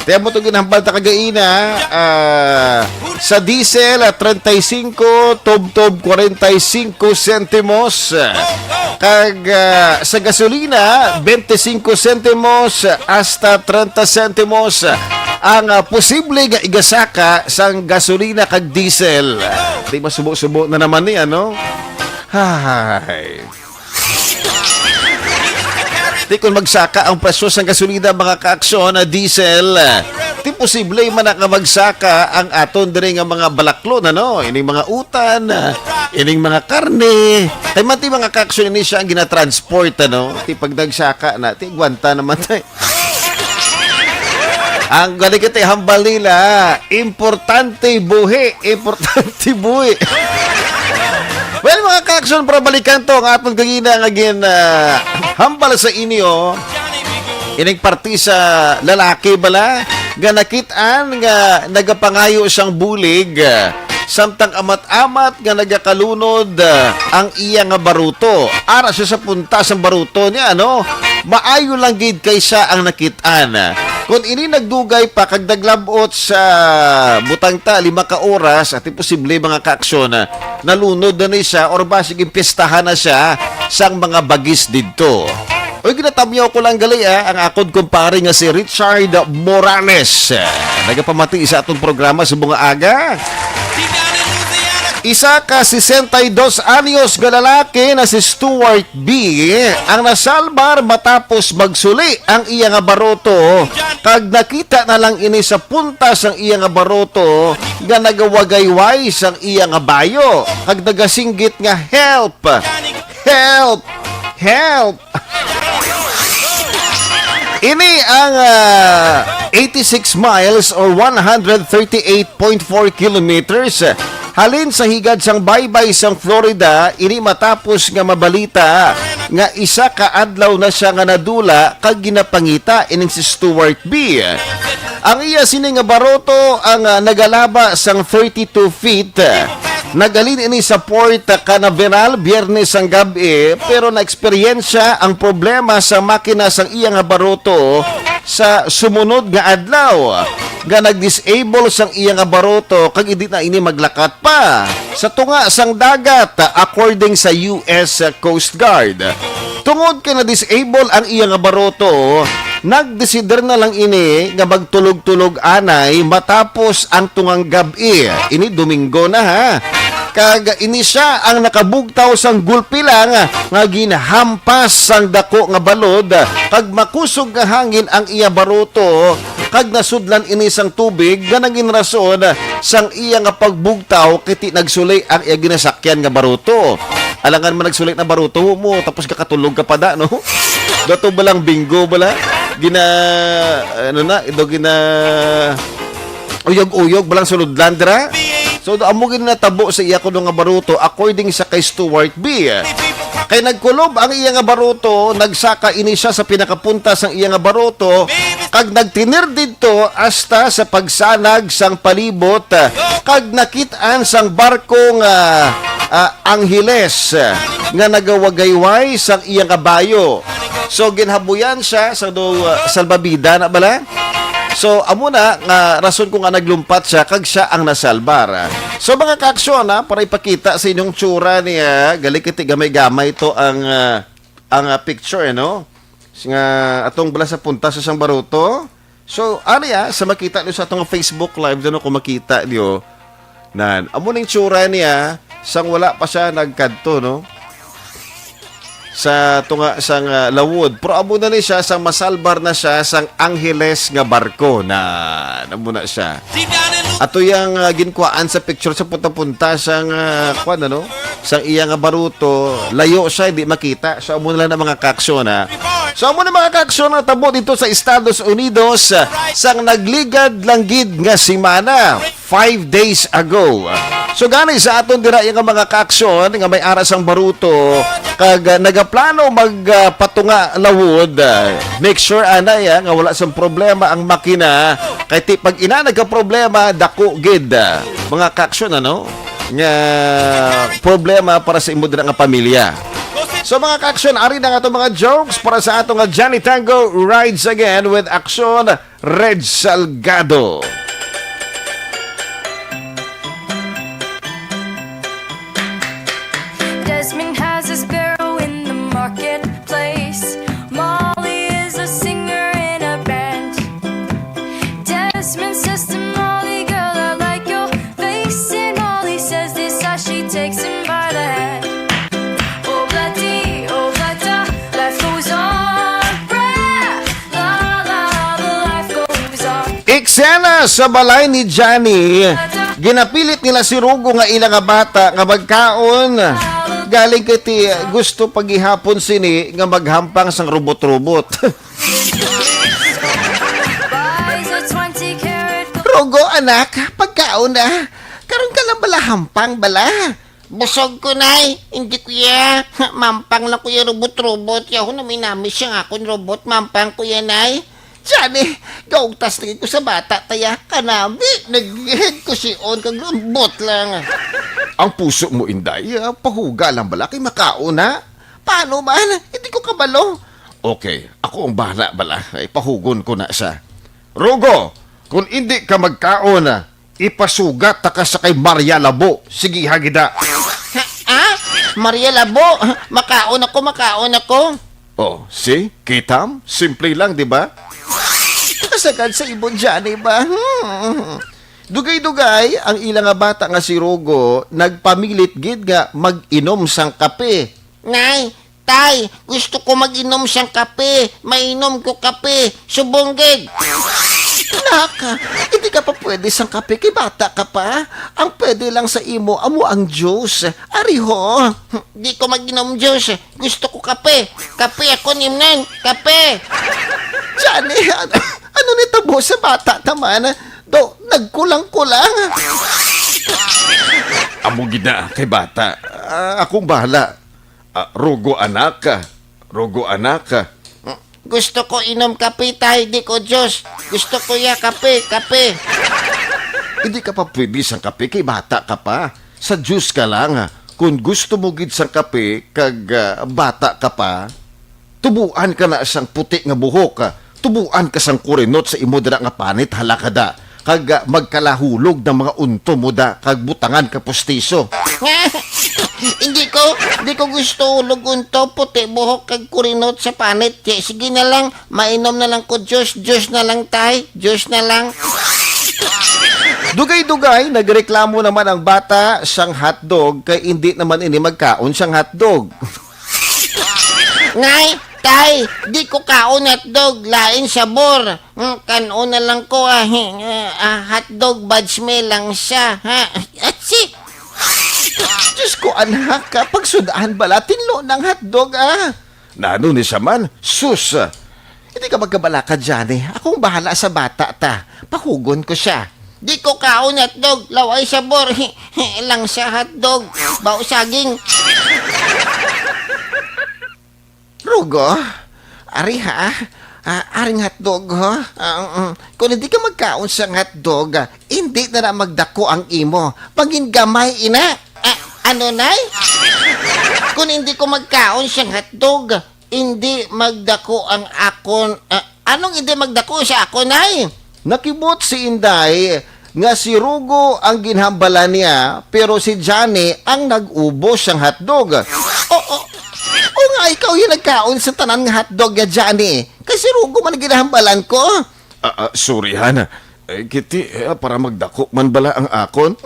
Tiyan mo itong ginhambal ta kagaina, ah, sa diesel, ah, treinta y cinco, tubtob kwarenta y cinco sentimos. Kag, ah, sa gasolina, twenty-cinco sentimos hasta treinta sentimos ang, ah, posible nga igasaka sang gasolina kag diesel. Di masubo-subo na naman ni, ano? Hay. Di kung magsaka ang presyo sang gasolina, mga kaaksyon, na diesel, di posible man na nga magsaka ang aton diri nga mga balaklon, ano? Ining mga utan, ining mga karne. Kay man ti mga kaaksyon ini siya ang ginatransport, ano? Ti pag nagsaka na, ti gwanta naman tayo. Ang galing ito, hambal nila, importante buhi, importante buhi. Well, mga kaaksyon, para balikan to, ang aton kagina nga gin, ah, hambal sa inyo, ining parte sa lalaki bala, nga nakit-an nga nagapangayo sang bulig, ah, samtang amat-amat nga nagakalunod, ah, ang iya nga baruto. Ara siya sa punta sang baruto niya, ano? Maayo lang gid kay siya ang nakit-an. Kon ini nagdugay pa kag naglab-ot sa butang ta lima ka oras, at imposible mga kaaksyon, nalunod na ni siya or basig impiestahan na siya sang mga bagis didto. Oy, ginatamyaw ko lang gali, ah, ang akon kumpare nga si Richard Morales. Nagapamati sa aton programa sa mga aga. Isa ka sesenta y dos anyos nga lalaki na si Stuart B ang nasalbar matapos magsuli ang iya nga baroto, kag nakita na lang ini sa punta sang iya nga baroto nga nagawagayway sang iya nga bayo, kag nagasinggit nga, "Help! Help! Help!" Ini ang, ah, eighty-six miles or one hundred thirty-eight point four kilometers halin sa higad sang baybay sang Florida. Ini matapos nga mabalita nga isa ka adlaw na siya nga nadula kag ginapangita ining si Stuart B. Ang iya sini nga baroto ang, ah, nagalaba sang thirty-two feet. Naghalin ini sa Port Canaveral Biyernes sang gab-i, pero naeksperyensya ang problema sa makina sang iya nga baroto sa sumunod nga adlaw, nga nag-disable sang iya nga baroto kag hindi na ini maglakat pa sa tunga sang dagat, according sa U S Coast Guard. Tungod kay na-disable ang iya nga baroto, nagdesider na lang ini nga magtulog-tulog anay matapos ang tungang gab-i, ini Domingo na, ha. Kag ini siya ang nakabugtaw sang gulpi lang nga ginhampas sang dako nga balod, kag makusog nga hangin ang iya baroto, kag nasudlan ini sang tubig nga nangin rason sang iya nga pagbugtaw, kay ti nagsuli ang iya ginasakyan nga baroto. Alangan man nagsulit na baruto mo, tapos kakatulog ka pa da, no? Dato ba lang bingo bala? Gina, ano na, ito gina, uyog-uyog, balang sulod lang, dira? So, amo gid natabo sa iya kuno nga baruto, according sa kay Stuart B. Kay nagkulob ang iya nga baruto, nagsaka ini siya sa pinakapunta sang iya nga baruto, kag nagtinir didto hasta sa pagsanag sang palibot, kag nakit-an sang barko nga, ah, Angeles, nga nagawagayway sang iya nga bayo. So, ginhabuyan siya sa do, ah, salbabida na bala. So, amo na nga rason ko nga naglumpat siya kag siya ang nasalbar. So, mga kaaksyon, ha, para ipakita sa inyong tsura niya, gali kiti gamay-gamay to ang, ah, ang, ah, picture, eh, no? Nga atong bala sa punta sa sang baruto. So, ari, ah, sa makita niyo sa atong Facebook Live, ano, kung makita niyo, nan, amo ning tsura niya, sang wala pa siya nagkadto, no? Sa tunga, sang, ah, lawod. Pero amo na ni siya, sang masalbar na siya, sang Angeles nga barko. Na, amo na siya. Ato yang, ah, ginkuhaan sa picture sa punta-punta sang, ah, kwan, ano? Sang iya nga baruto, layo siya, hindi makita. So, amo na lang na mga kaaksyon, ha? So, amo na mga kaaksyon ang tabo dito sa Estados Unidos, ah, sang nagligad lang gid nga semana, five days ago. So, gani sa aton dira yung mga kaaksyon nga may ara sang baruto, kag, ah, nagaplano mag, ah, patunga lawod, ah, make sure, anay, ah, nga wala sang problema ang makina. Kay ti pag ina nagka-problema, dako gid, ah, mga kaaksyon, ano? Nga problema para sa imo dira nga pamilya. So, mga kaaksyon, ari na nga ato mga jokes para sa ato nga Johnny Tango Rides Again with Aksyon, Reg Salgado. Desmond has a sparrow in the marketplace. Molly is a singer in a band. Desmond says to Molly, "Girl, I like your face." And Molly says this as she takes him by the hand. Oh, bloody, oh, bloody, life goes on. Rah! La, la, the life goes on. Eksena sa balay ni Johnny. Ginapilit nila si Rugo nga ila nga bata nga magkaon. Galing kay ti gusto pa gihapon sini nga maghampang sang robot-robot. Rugo, anak, pagkaon na. Karon ka lang bala hampang bala. Busog ko, Nay. Hindi, kuya. Mampang lang, kuya, robot-robot. Yaho na may namis siyang akon robot. Mampang, kuya, Nay. Johnny, gaugtas lagi ko sa bata, taya. Kanabi, naghead ko si On kag lambot lang. Ang puso mo, Inday, ah, pahuga lang bala kay makaon na. Paano man? Hindi ko kabalo. Okay, ako ang bahala bala. Ay, pahugon ko na siya. Rugo, kung hindi ka magkaon, ah, ipasugat ta ka sa kay Maria Labo. Sige, hagida. Ha? Maria Labo? Makaon ako, makaon ako. Oh, see? Kitam? Simple lang, di ba? Kasagad sa imo, Johnny, ba? Hmm. Dugay-dugay, ang ila nga bata nga si Rugo nagpamilit gid nga mag-inom sang kape. Nay, tay, gusto ko mag-inom sang kape. Mainom ko kape. Subong gid. Nak, hindi ka pa pwede sang kape kay bata ka pa. Ang pwede lang sa imo amo ang juice. Ari ho. Di ko mag-inom juice. Gusto ko kape. Kape ako, nimnan. Kape. Johnny, ano, ano ni tabo sa bata, taman? Do, nagkulang-kulang. Amo gid na kay bata. Ah, akong bahala. Ah, Rugo, anak. Rugo, anak. Gusto ko inom kape, tay, di ko juice. Gusto ko ya kape, kape. Hindi ka pa pwede sang kape kay bata ka pa. Sa juice ka lang. Kung gusto mo gid sang kape kag, ah, bata ka pa, tubuan ka na sang puti nga buhok. Tubuan ka sang kurinot sa imo dira nga panit, hala ka da. Kag, ah, magkalahulog ng mga unto mo da, kag butangan ka pustiso. Hindi ko, di ko gusto ulog unto, puti buhok kag kurinot sa panit. Di, sige na lang, mainom na lang ko juice, juice na lang, tay, juice na lang. Dugay-dugay, nagreklamo naman ang bata sang hotdog kay hindi naman ini magkaon sang hotdog. Nay, tay, di ko kaon hotdog, lain sabor. Hmm, kanon na lang ko, ah, hi-, ah, ah, hotdog, buds me lang siya, ha? Atsi! Diyos Kuan ha, ka pagsud-an bala, tinlo nang hotdog, ah. Nano ni siya man? Sus! Hindi ka magkabalaka, Johnny. Akong bahala sa bata ta. Pahugon ko siya. Di ko kaon hotdog. Laway sabor. Lang sa hotdog. Bao saging. Rugo, ari ha. Ah, aring hotdog, ha? Ah, mm, mm. Kung hindi ka magkaon sa hotdog, ah, hindi na na magdako ang imo. Pangin gamay, ina. Ah, ano, nay? Kung hindi ko magkaon sa hotdog, hindi magdako ang akon. Ah, anong hindi magdako sa akon, nay? Nakibot si Inday nga si Rugo ang ginhambalan niya, pero si Johnny ang nag-ubos sang hotdog. O, o, o nga ikaw yung nagkaon sa tanan nga hotdog nga, Johnny. Kay si Rugo man ang ginhambalan ko. Ah, ah, sorry, han. Eh, kiti, eh, para magdako man bala ang akon.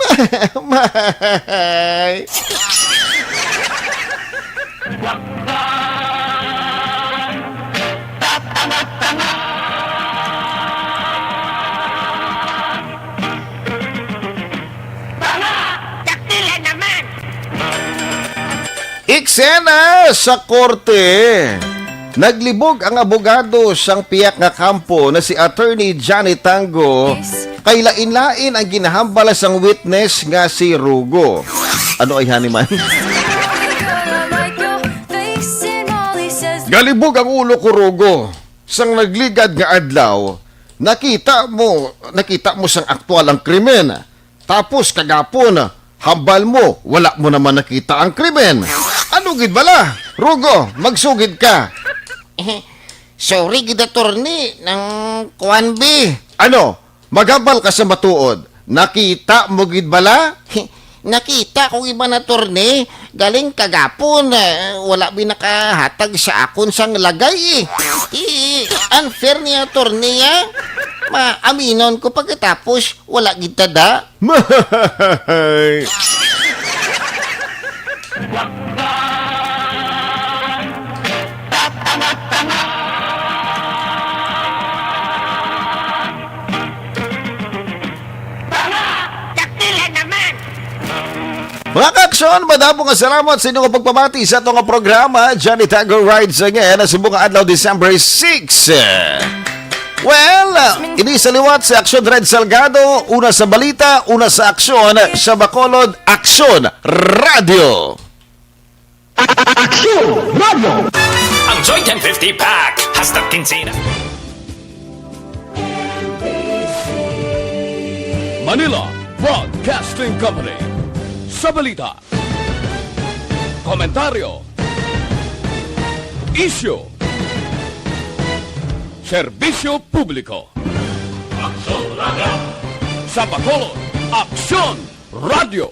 May. Tanga! Dakila naman! Eksena sa korte. Naglibog ang abogado sang piyak nga kampo na si Attorney Johnny Tango kay lain-lain ang ginahambal sang witness nga si Rugo. Ano ay hani man? Galibog ang ulo ko, Rugo. Sang nagligad nga adlaw, nakita mo, nakita mo sang aktual ang krimen. Tapos kagapon, hambal mo, wala mo naman nakita ang krimen. Ano gid bala? Rugo, magsugid ka. Sorry gid, attorney, nang kuwan, bi. Ano? Maghambal ka sa matuod. Nakita mo gid bala? Nakita ko gid man, attorney. Galing kagapon, eh, wala bi nakahatag sa akon sang lagay, eh. Ti, unfair ni attorney, ah. Maaminon ko pagkatapos, wala gid tada. Mahay! Tanga! Dakila naman! Mga kaaksyon, madamo nga salamat sa inyong pagpamati sa atong programa, Johnny Tago Rides Again, sa buong adlaw, December six. Well, ini sa liwat si Aksyon Red Salgado, una sa balita, una sa aksyon, sa Bacolod, Aksyon Radio. Aksyon Radio. Ang Joy ten fifty Pack, hasta quincena. Manila Broadcasting Company. Sa balita, komentaryo, isyu, serbisyo publiko. Aksyon Radio. Sa Bacolod, Aksyon Radio.